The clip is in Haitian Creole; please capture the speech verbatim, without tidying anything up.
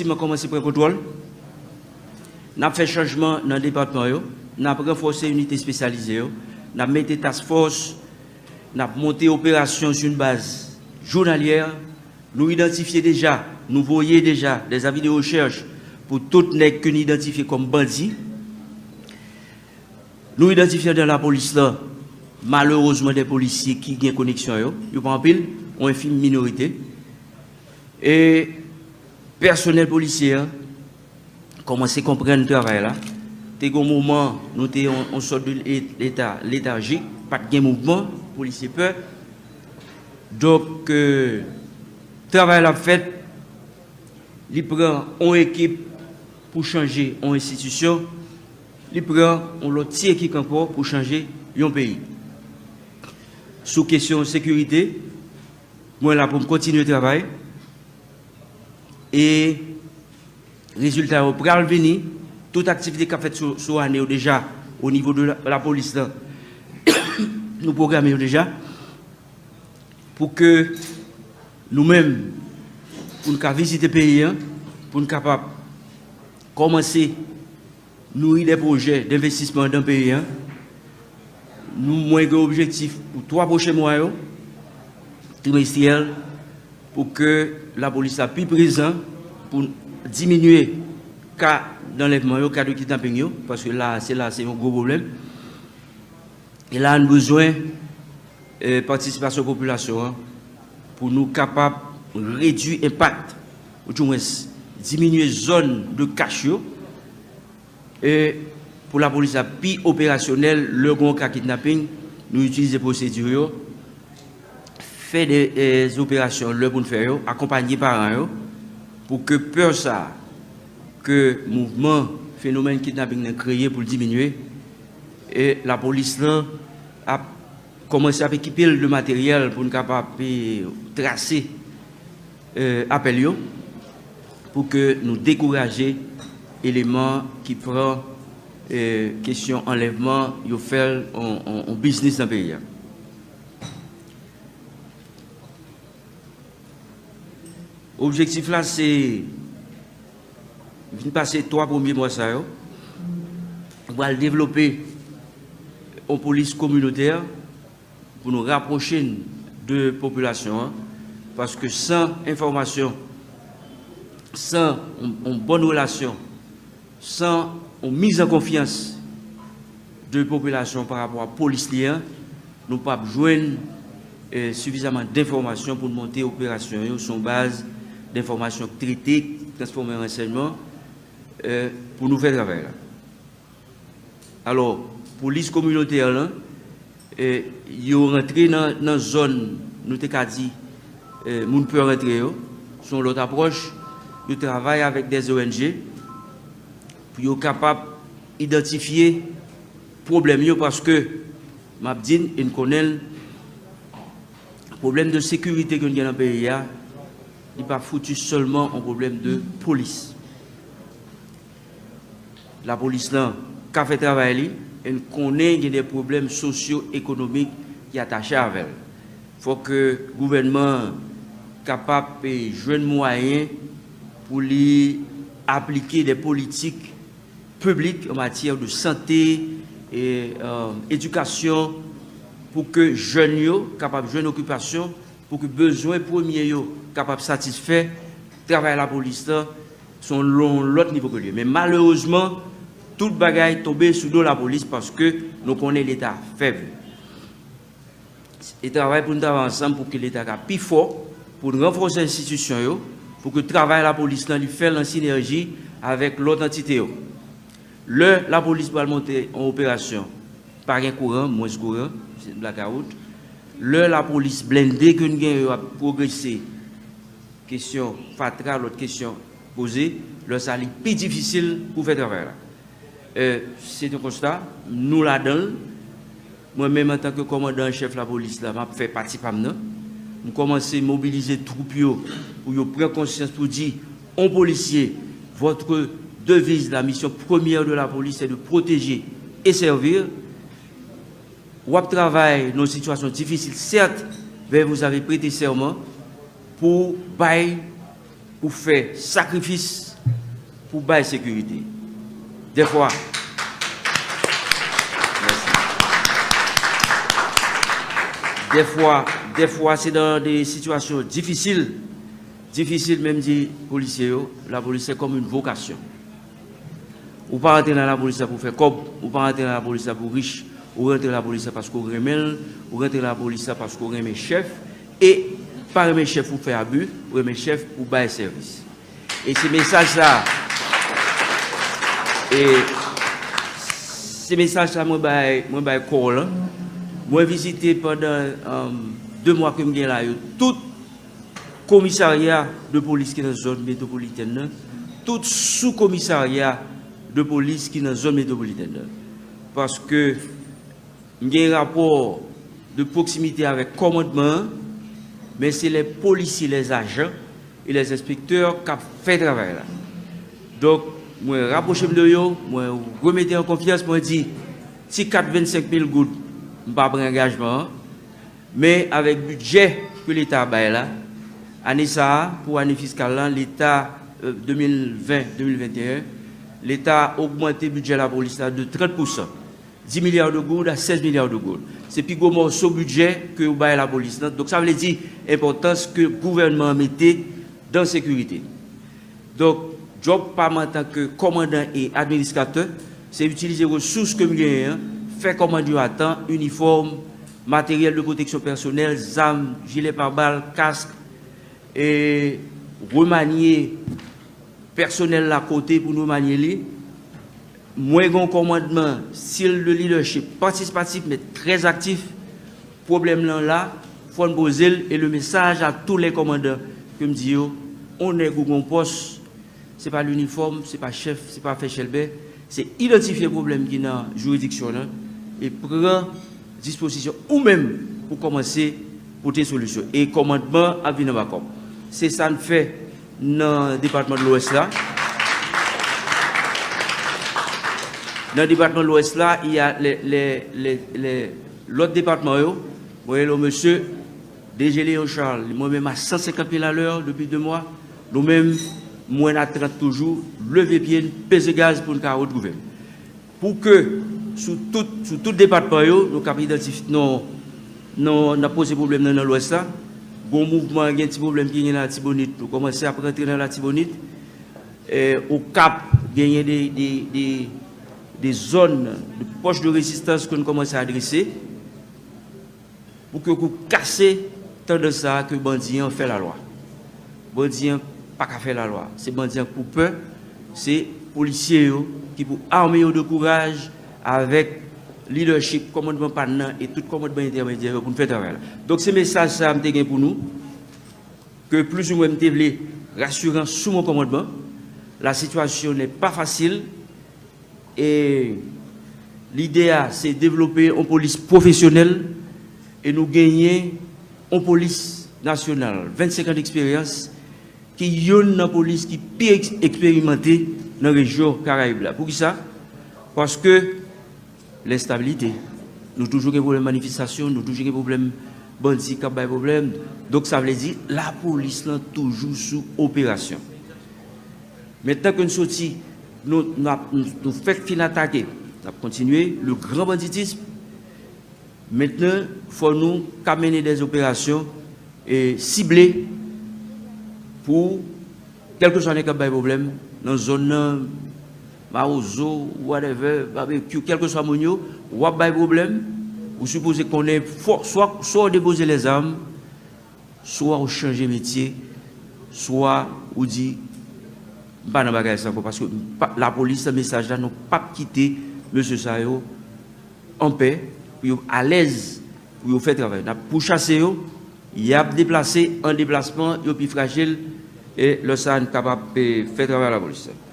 efektivman kòmanse pran kontwòl. N ap fè chanjman nan depatman yo. N ap ranfòse inite espesyalize yo. N ap mete task force. N ap monte operasyon sou yon baz jounalyè. Nou idantifye deja, nou voye deja des avis de recherche pou tout nèg ke n idantifye kòm bandi. Nou idantifye andan lapolis la, malerezman, de polisye ki gen koneksyon yo. Yo pa anpil, yon enfim minorite. E pèsonèl polisyè an kòmanse konprann travay la. Te gen yon moman, nou te yon, yon sòt de le-, leta letajik, pa t gen mouvman, polisye pè. Donk, euh, travay la ap fèt, li pran yon ekip pou chanje yon enstitisyon, li pran yon lòt ti ekip ankò pou chanje yon peyi. Sou kesyon sekirite, mwen la pou m kontinye travay. E rezilta yo pral vini. Tout aktivite k ap fèt sou, sou ane yo deja, o nivo de la, lapolis la, nou pwograme yo deja pou ke nou menm, pou n ka vizite peyi an, pou n kapab kòmanse nouri de pwojè denvestisman dan peyi an. Nou, mwen gen objektif pou twa pwochen mwa yo, trimestriyèl, pou ke lapolis la pi prezan, pou diminye ka danlèvman yo, ka de kidnaping yo, paske la, se la, se yon gwo pwoblèm. E la, nou bezwen, eh, patisipasyon popilasyon an pou nou kapab redui enpak, ou di mwens diminye zòn de kach yo, e pou lapolis la pi operasyonèl, lè gon ka kidnaping, nou itilize pwosedi yo, fè de, eh, operasyon lè pou n fè yo, akonpanye paran yo, pou ke pè sa, ke mouvman, fenomèn kidnaping nan kreye pou l diminye, e lapolis lan ap kòmanse ap ekipe l de materyèl pou n kapab, eh, trase, eh, apèl yo, pou ke nou dekouraje eleman ki pran, eh, kesyon anlèvman, yo fè l on, on, on biznis nan peyi a. Objektif la, se vin pase twa premye mwa sa yo, nou pral devlope yon polis kominotè pou nou rapwoche n de popilasyon an, paske san enfòmasyon, san yon, yon bòn relasyon, san yon miz an konfyans de popilasyon pa rapò a polis li an, nou p ap jwenn, eh, sifizaman denfòmasyon pou n monte operasyon yo sou yon baz denfòmasyon k trete, k transfòme an ransèyman, eh, pou nou fè travay la. Alò, polis kominotè lan, eh, yo rantre nan, nan zòn nou te ka di, eh, moun pè rantre yo, se yon lòt apwòch, yo travay avèk des O N G pou yo kapab idantifye pwoblèm yo, paske m ap di n, e n konnen l, pwoblèm de sekirite ke n gen nan peyi a, li pa fouti sèlman yon pwoblèm de polis. Lapolis lan ka fè travay li, e n konnen gen de pwoblèm sosyo-ekonomik ki atache avè l. Fòk ke gouvènman an kapab, eh, jwenn mwayen pou li aplike de politik piblik an matyè de sante, e, eh, edikasyon, pou ke jèn yo kapab jwenn okipasyon, pou ke bezwen premye yo kapab satisfè, travay lapolis lan se yon lò-, lòt nivo ke l ye. Men malerezman, tout bagay tonbe sou do lapolis paske nou konnen Leta fèb. E travay pou n travay ansanm pou ke Leta ka pi fò, pou n ranfòse enstitisyon yo, pou ke travay lapolis lan li fè l an sinèji avèk lòt antite yo. Lè lapolis pral monte yon operasyon, pa gen kouran, mwens kouran, se blakawout. Lè lapolis blende ke n gen yo ap pwogrese, kesyon fatra, lòt kesyon poze, lè sa li pi difisil pou fè travay la. Eh, se yon konsta, nou ladan l. Mwen menm, antanke kòmandan an chèf lapolis la, m ap fè pati pa m nan. M kòmanse mobilize twoup yo pou yo pran konsyans pou di, on polisye, votre devise, la mission première de la police, c'est de protéger et servir. W ap travay nan yon sitiyasyon difisil, sèt, men vous avez prêté serment pou bay, pou fè sakrifis pou bay sekirite. Dèfwa, dèfwa, dèfwa, se nan de sitiyasyon difisil, difisil menm di polisye yo, lapolis se kòm yon vokasyon. Ou pa rantre nan lapolis la pou fè kòb, ou pa rantre nan lapolis la pou rich, ou rantre nan lapolis la paske w renmen l, ou rantre nan lapolis la paske w renmen chèf, e pa renmen chèf pou fè abi, ou renmen chèf pou bay sèvis. E se mesaj sa, e se mesaj sa mwen bay, mwen bay kò w lan. Mwen vizite pandan, um, de mwa ke m gen la yo, tout komisarya de polis ki nan zòn metwopolitèn nan, tout sou komisarya de polis ki nan zòn metwopolitèn nan. Paske m gen rapò de pwoksimite avèk kòmandman an, men se lè polisye, lè ajan e lè enspektè k ap fè travay la. Donk, mwen rapwoche m de yo, mwen remete an konfyans, mwen di, ti kat vennsenk mil goud, m pa pran angajman an, men avèk bidjè ke Leta bay la, ane sa a, pou ane fiskal la, Leta, euh, de mil ven, de mil venteyen, Leta ogmante bidjè lapolis la de trant pousan. Dis milya de goud a sèz milya de goud. Se pi gwo mòso bidjè ke yo bay lapolis lan. Donk, sa vle di enpòtans ke gouvènman an mete dan sekirite. Donk, djòb pa m antanke kòmandan e administratè, se itilize resous ke m genyen an, fè kòmand yo a tan, inifòm, materyèl de pwoteksyon pèsonèl, zam, jilè pabal, kask, e remanye pèsonèl la kote pou nou remanye li. Mwen gen yon kòmandman, stil de lidèchip patisipatif, men trè aktif. Pwoblèm lan la, fò n poze l, e le mesaj a tou lè kòmandan ke m di yo, on nèg ou gen yon pòs, se pa linifòm, se pa chèf, se pa fè chèlbè, se idantifye pwoblèm ki nan jiridiksyon lan, e pran dispozisyon ou menm pou kòmanse pote solisyon. E kòmandman ap vin anba kò m. Se sa n fè nan depatman de Lwès la. Nan depatman de Lwès la, y a lè, lè, lè, lè, lòt depatman yo, mwen rele yon mesye, D G Léon Charles, mwen menm a san senkant mil alè depi de mwa, nou menm, mwen a trant toujou, leve pye n, peze gaz pou n ka retwouve m. Pou ke sou tout, sou tout depatman yo, nou kab idantifye, nou, nou, n ap poze pwoblèm nan, nan Lwès la. Gon mouvman, gen ti pwoblèm ki gen Latibonit, nou kòmanse ap rantre nan Latibonit. E, Okap, genyen de, de, de, de zòn, de pòch de rezistans ke nou kòmanse adrese. Pou ke kou kase tandans sa a ke bandi an fè lalwa. Bandi an pa ka fè lalwa. Se bandi an k pou pè, se polisye yo ki pou ame yo de kouraj avèk lidèchip kòmandman pa n nan e tout kòmandman entèmedyè yo pou n fè travay la. Donk, se mesaj sa a m te gen pou nou, ke plizoumwen m te vle rasirans sou mon kòmandman. La situation n'est pas facile. E lide a, se devlope yon polis pwofesyonèl, e nou genyen yon polis nasyonal, vennsenk an deksperyans, ki youn nan polis ki pi eks-, eksperimante nan rejyon Karayib la. Poukisa? Paske lenstabilite. Nou toujou gen pwoblèm manifestasyon, nou toujou gen pwoblèm bandi k ap bay pwoblèm. Donk, sa vle di, lapolis lan toujou sou operasyon. Mentnan ke n soti, nou, n ap, nou, nou fèk fin atake, n ap kontinye le gran banditism. Mentnan, fò nou ka mennen dèzoperasyon, e, sible pou, kèlkeswa nèg k ap bay pwoblèm, nan zòn nan, Mawozo, whatever, Babekyou, kèlkeswa moun yo, w ap bay pwoblèm, ou sipoze konnen fò, swa, swa w depoze lèzam, swa w chanje metye, swa ou di, "M pa nan bagay sa ankò," paske m pa, lapolis, mesaj la, nou p ap kite mesye sa yo anpè pou yo alèz, pou yo fè travay. N ap pouchase yo, y ap deplase an deplasman, yo pi frajil, e lè sa a, n kapab, e, fè travay lapolis la.